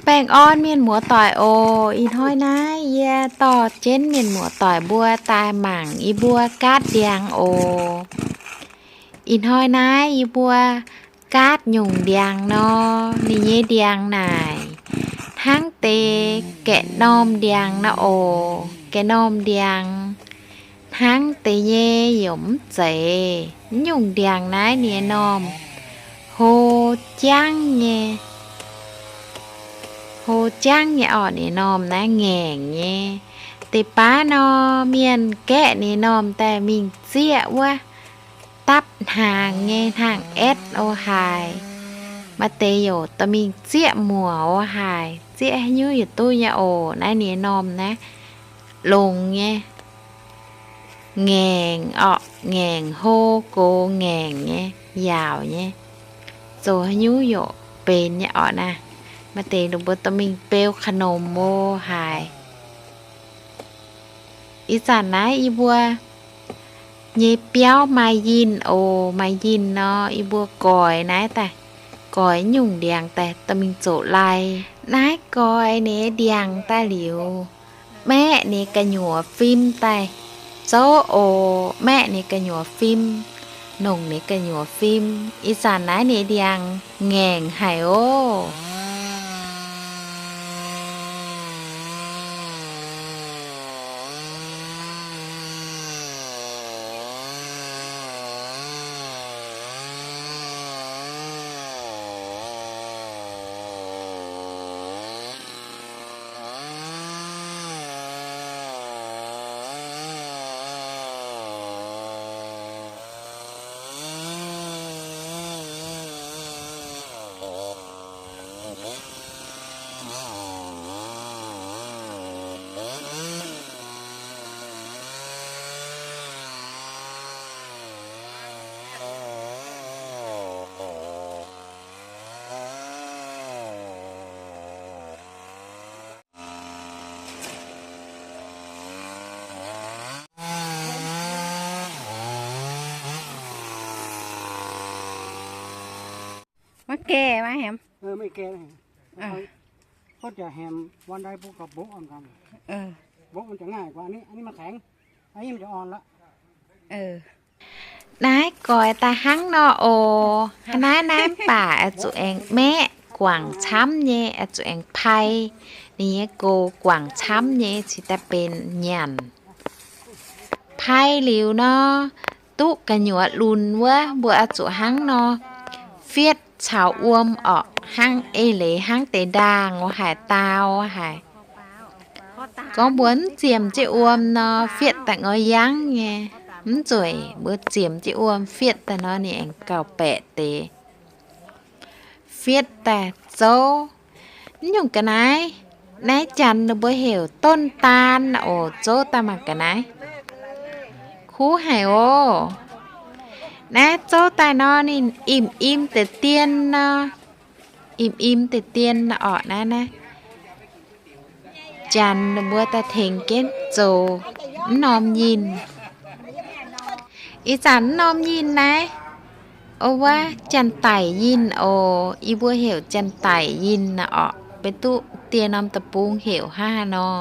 Baengh orn mienh muoz-doic oc. Ih hnoi naaiv yie dorh jienv mienh muoz-doic mbuo daaih mangc yie mbuo gaatv ndiangx oc. Ih hnoi naaiv yie mbuo gaatv nyungc ndiangx nor, ninh nyei ndiangx naaic hnangv deix gaeqv normh ndiangx nor oc. Gaeqv normh ndiangx hnangv deix nyei yaac mv zeiz. Nyungc ndiangx naaiv ninh nyei normh hlo jangv nyei, hlo jangv nyei orqc. Ninh nyei normh naaiv ngaengc nyei. Deix baav nor, mienh gaeqv ninh nyei normh daaih mingh zieqv wuov dapv hnaangx nyei hnaangx-aetv o haaix. Maaih deix youc dorh mingh zieqv muoc o haaix, zieqv haaix nyungc yietc duqv nyei oc. Naaiv ninh nyei normh naaiv longx nyei, ngaengc orqc, ngaengc hlo gox ngaengc nyei, yaauc nyei, zoux haaix nyungc youc benx nyei orqc naaiv. Maaih deix ninh mbuo dorh mingh beu ขนม o haaix. Ih zanc naaiv yie mbuo nyei biauv maaih yinh oc. Maaih yinh nor, yie mbuo goix naaiv daaih, goix nyungc ndiangx daaih dorh mingh zoqc lai. Naaiv goix ninh nyei ndiangx daaih liuz, maeqv ninh nyei gu'nyuoz fim daaih zouv oc. Maeqv ninh nyei gu'nyuoz fim, nongc ninh nyei gu'nyuoz fim. Ih zanc naaiv ninh nyei ndiangx ngaengc haic oc. Maiv gaengh, maiv hemx. Naaiv goix daaih hnangv nor oc. Naaiv, naaiv mv baac oix zuqc aengx maeqv guangc camv nyei, oix zuqc aengx pai ninh nyei gox guangc camv nyei cingx daaih benx nyanc. Pai liuz nor, duqv gu'nyuoz lunx wuov, mbuo oix zuqc hnangv nor fietv caux wuom orqc, hnangv eix leiz hnangv deix ndaangh o haaix, daauh o haaix. Gorngv mbuo mv ziemx jienv wuom nor, fietv daaih ngor yangv nyei. Mv zuqc mbuo ziemx jienv wuom fietv daaih nor, ninh aengx gauh baeqc deix. Fietv daaih zouv. Mv nyungc ga'naaiv, naaiv janx ninh mbuo heuc ต้นตาล oc. Zouv daaih mangc ga'naaiv, kuv haic oc. Naaiv zouv daaih nor, ninh im im deix dien nor, im im deix dien orqc. Naaiv, naaiv janx ninh mbuo daaih tengx jienv zoux mv norm yinh. Ih zanc mv norm yinh naaiv, o wuov, janx-daic yinh oc. Yie mbuo heuc janx-daic yinh orqc, benx duqv die norm deic-bung heuc hnangv haaix nor.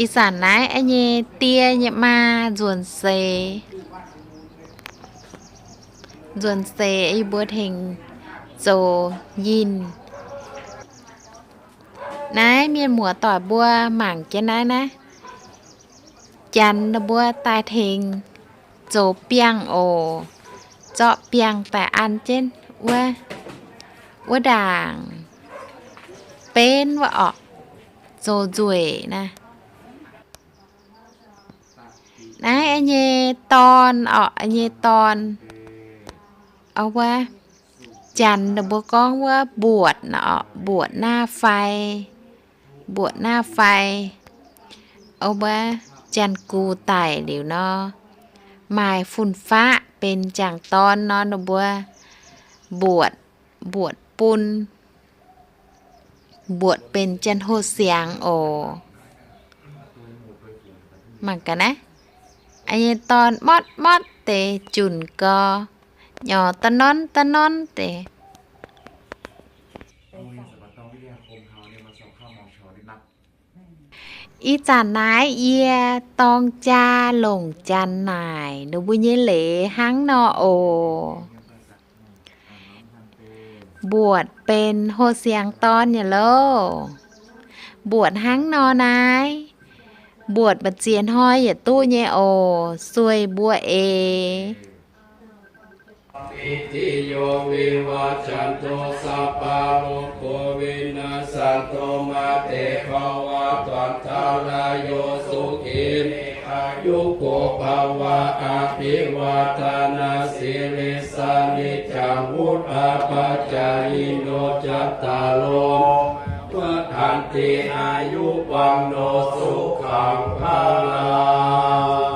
Ih zanc naaiv nyei die nyei maa nzuonx seix, nzuonx seix yie mbuo tengx zoux yinh. Naaiv mienh muoz-doic mbuo mangc jienv naaiv, naaiv janx ninh mbuo daaih tengx zoux biangh oc. Zorqv biangh daaih an jienv wuov, wuov ndaangc benv wuov orqc, zoux nzueic naaiv. Naaiv nyei dorn orqc, nyei dorn, o wuov, janx ninh mbuo gorngv wuov mbuotc orqc, mbuotc naaiv fai, mbuotc naaiv fai. O wuov, janx-gux daic liuz nor, maaih fun-faqv benx jangc dorn nor, ninh mbuo mbuotc, mbuotc bun, mbuotc benx janx-hlo siangx oc. Mangc gaax naaiv, nyei dorn motv motv deix junc gau, nyorx da'norn da'norn deix. Ih zanc naaiv yie dorng jaa longc Janx naaic ninh mbuo nyei leiz hnangv nor oc. Mbuoqc benx hlo siangx dorn nyei loh. Mbuoqc hnangv nor naaiv, mbuoqc mbu'ziex hnoi yietc duqv nyei oc. Sueih mbuo eix. Sabbītiyo vivajjantu, sabbarogo vinassatu, mā te bhavatvantarāyo, sukhī dīghāyuko bhava. Abhivādanasīlissa niccaṃ vuḍḍhāpacāyino, cattāro dhammā vaḍḍhanti, āyu vaṇṇo sukhaṃ balaṃ.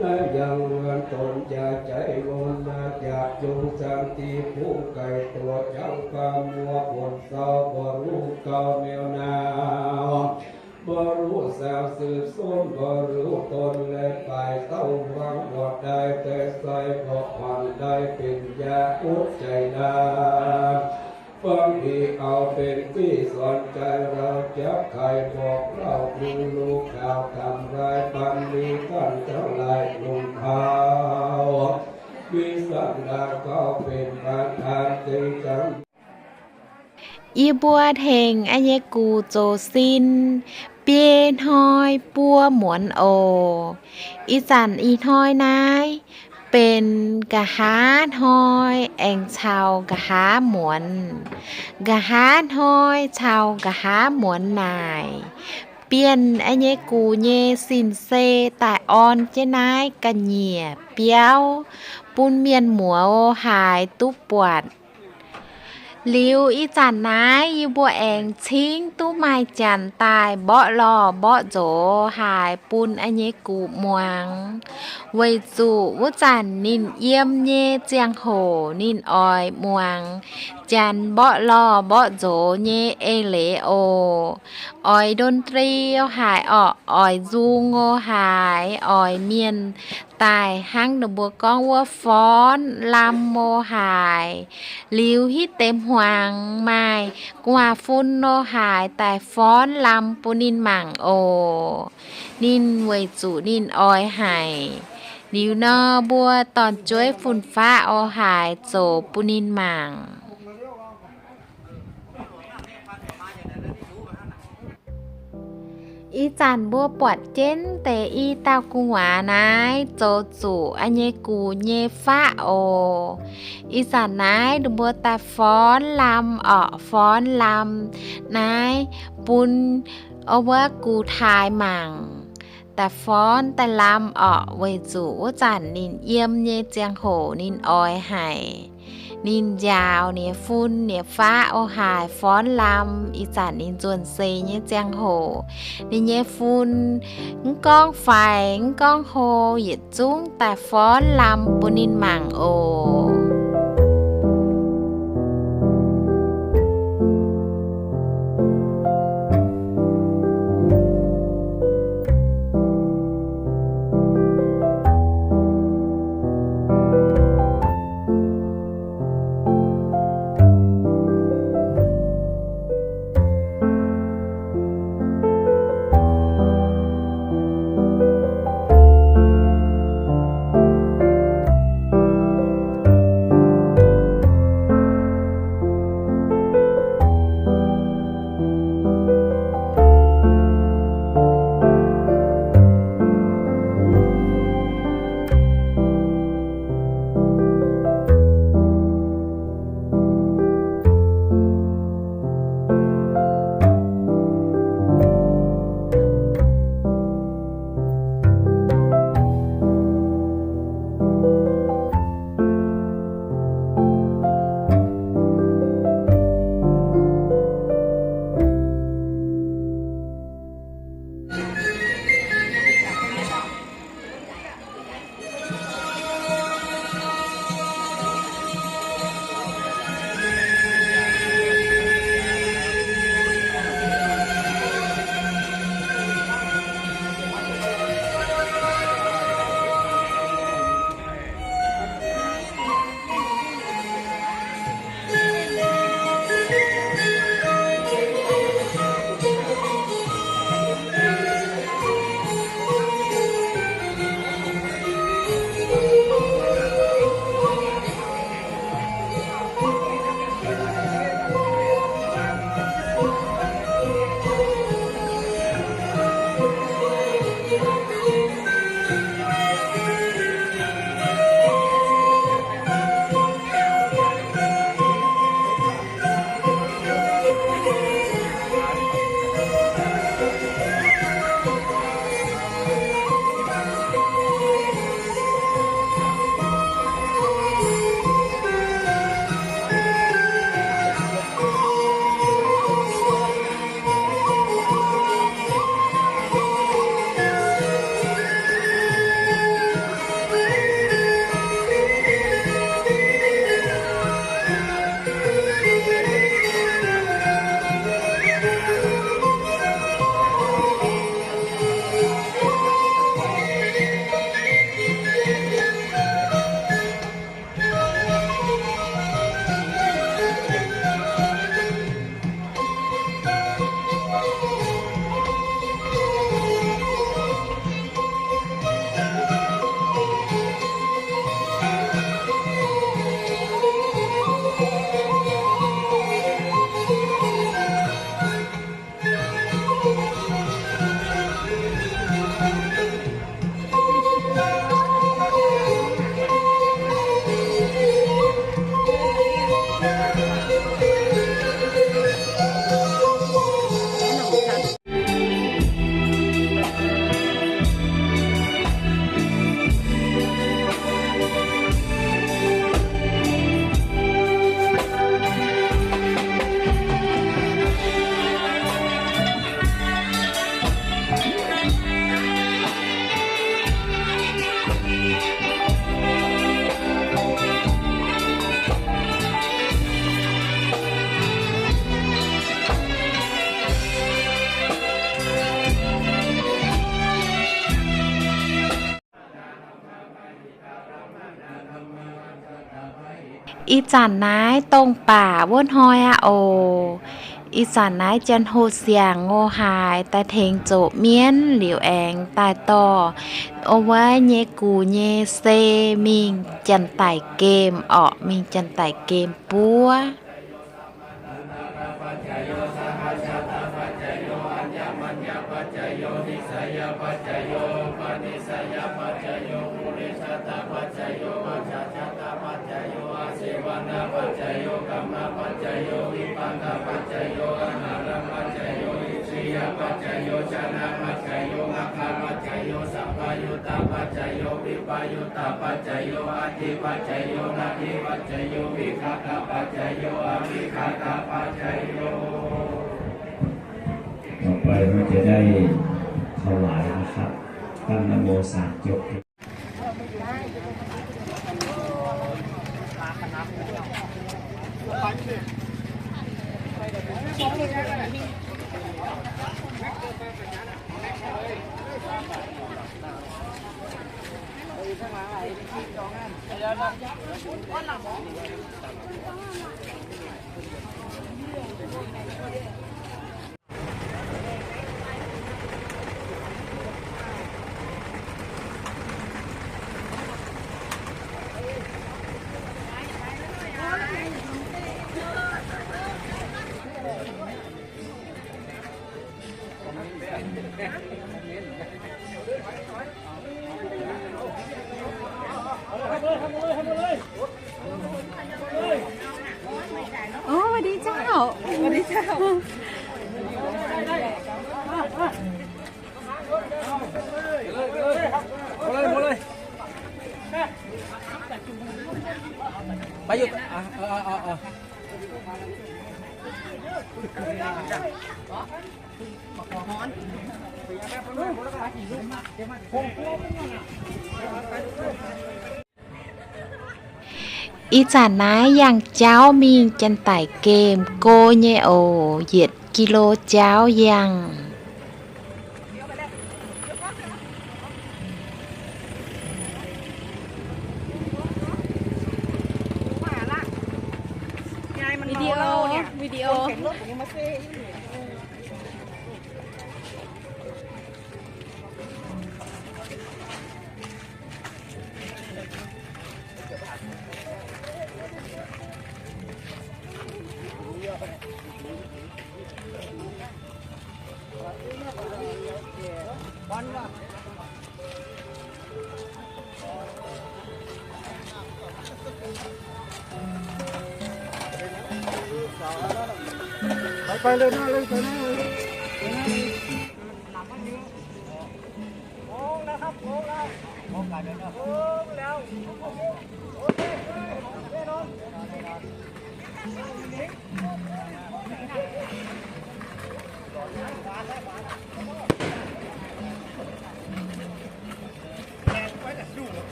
ในยังเรือนตนอย่าใจร้อน มาจากจงสันติผู้ไกลตัว จังความมัวปนเศร้า บ่รู้เก่าแนวหน้า บ่รู้สาวสืบสม บ่รู้ตนและปลาย เต้าหวงบ่ได้แต่ใส่ เพราะอ่อนได้เป็นยาอดใจได้ ฟังดีเอาเป็นตี้สอนใจ เราจะไขบอกเล่า คือรู้ข่าวทำร้าย ปันนี้ท่านทั้งหลายหนุ่มขาว มีสันดานเขาเป็นประธาน จึงจำ Yie mbuo tengx yie nyei gux zoux sin biei hnoi buo muonz oc. Ih zanc ih hnoi naaiv benx nqa'haav hnoi aengx caux nqa'haav muonz. Nqa'haav hnoi caux nqa'haav muonz naaic, Bienh yie nyei gux nyei sin-sei daaih orn jienv naaiv ga'nyiec biauv bun mienh muoz haaix duqv buatc. Liuz ih zanc naaiv yie mbuo aengx cingv duqv maaih janx daaih mborqv lorh mborqv nzox haaix bun yie nyei gux muangx, weic zuqc wuov zanc ninh yiem nyei ziangh hoc ninh oix muangx janx mborqv lorh mborqv nzox nyei eix leiz oc. Oix ดนตรี haaix orqc, oix nzung haaix, oix mienh daaih hnangv ninh mbuo gorngv wuov forn lamh haaix, liuz hitv deix hmuangx maaih gu'nguaaz-fun haaix daaih forn lamh bun ninh mangc oc. Ninh weic zuqc ninh oix haic. Liuz nor mbuo dorn-jueiv fun-faqv haaix zoux bun ninh mangc. Ih zanc mbuo buatc jienv deix i dauh gu'nguaaz naaiv zoux zuqc yie nyei gux nyei faqv oc. Ih zanc naaiv ninh mbuo daaih forn lamh orqc, forn lamh naaiv bun wuov gux taaix mangc. Daaih forn daaih lamh orqc, weic zuqc wuov zanc ninh yiem nyei ziangh hoc ninh oix haic. Ninh njaaux ninh nyei fun ninh nyei faqv haaix forn lamh. Ih zanc ninh nzuonx seix nyei ziangh hoc, ninh nyei fun mv gorngv faix mv gorngv hlo yietc zungv daaih forn lamh bun ninh mangc oc. Ih zanc naaiv dongh baac wuov hnoi aqv oc. Ih zanc naaiv Janx-Hoh Siangx Ngo Haaix daaih tengx zoqc mienv liuz aengx daaih dorh wuov nyei gux nyei sei mingh janx-daic gemh orqc, mingh janx-daic gemh buov.ต่อไปเราจะได้ถวายนะครับ ตั้งนะโมสามจบ โอ้ สวัสดีเจ้า สวัสดีเจ้า มาเลย มาเลย ไปอยู่ อ่ะ เออ เออ เออ เออ Ih zanc naaiv yangh jauv mingh janx-daic gemh go nyei oc, yietc kilo jauv yangh. Video, video.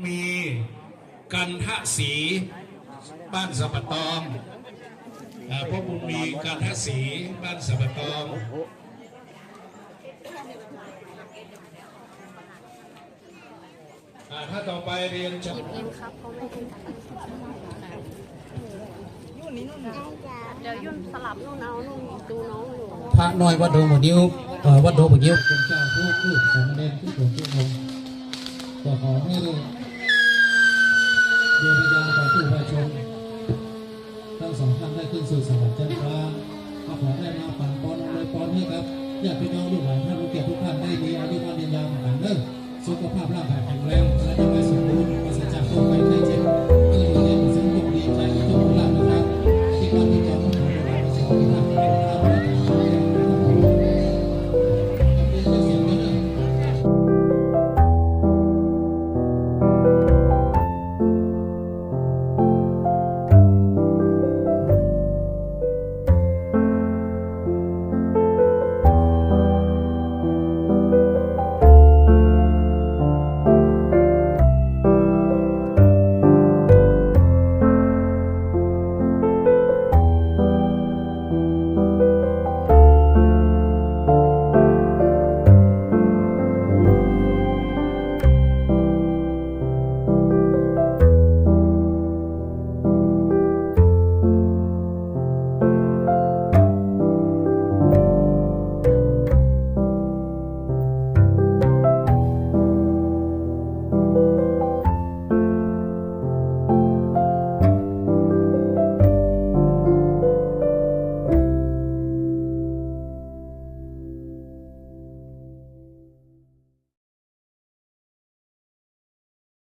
Mingh กันทศรี บ้านสับปะตอง อ่า พระบุญมี กันทศรี บ้านสับปะตอง อ่า ท่านต่อไปเรียนเชิญ เดี๋ยวยุ่นสลับนู่นเอานู่นดูน้องอยู่ พระน้อยวัดดงบ่างิ้ว เอ่อ วัดดงบ่างิ้ว เป็นเจ้าผู้พูดสามเณรทุกคนทุกองค์ ก็ขอให้ดวงวิญญาณของผู้วายชน ทั้งสองท่านได้ขึ้นสู่สวรรค์ชั้นฟ้า ก็ขอได้มาปันปอนอำนวยปอนให้กับญาติพี่น้องลูกหลานท่านผู้เกียรติทุกท่านได้มีอายุมั่นยืนยาวเหมือนกันเด้อ สุขภาพร่างกายแข็งแรง และจะไม่สมบูรณ์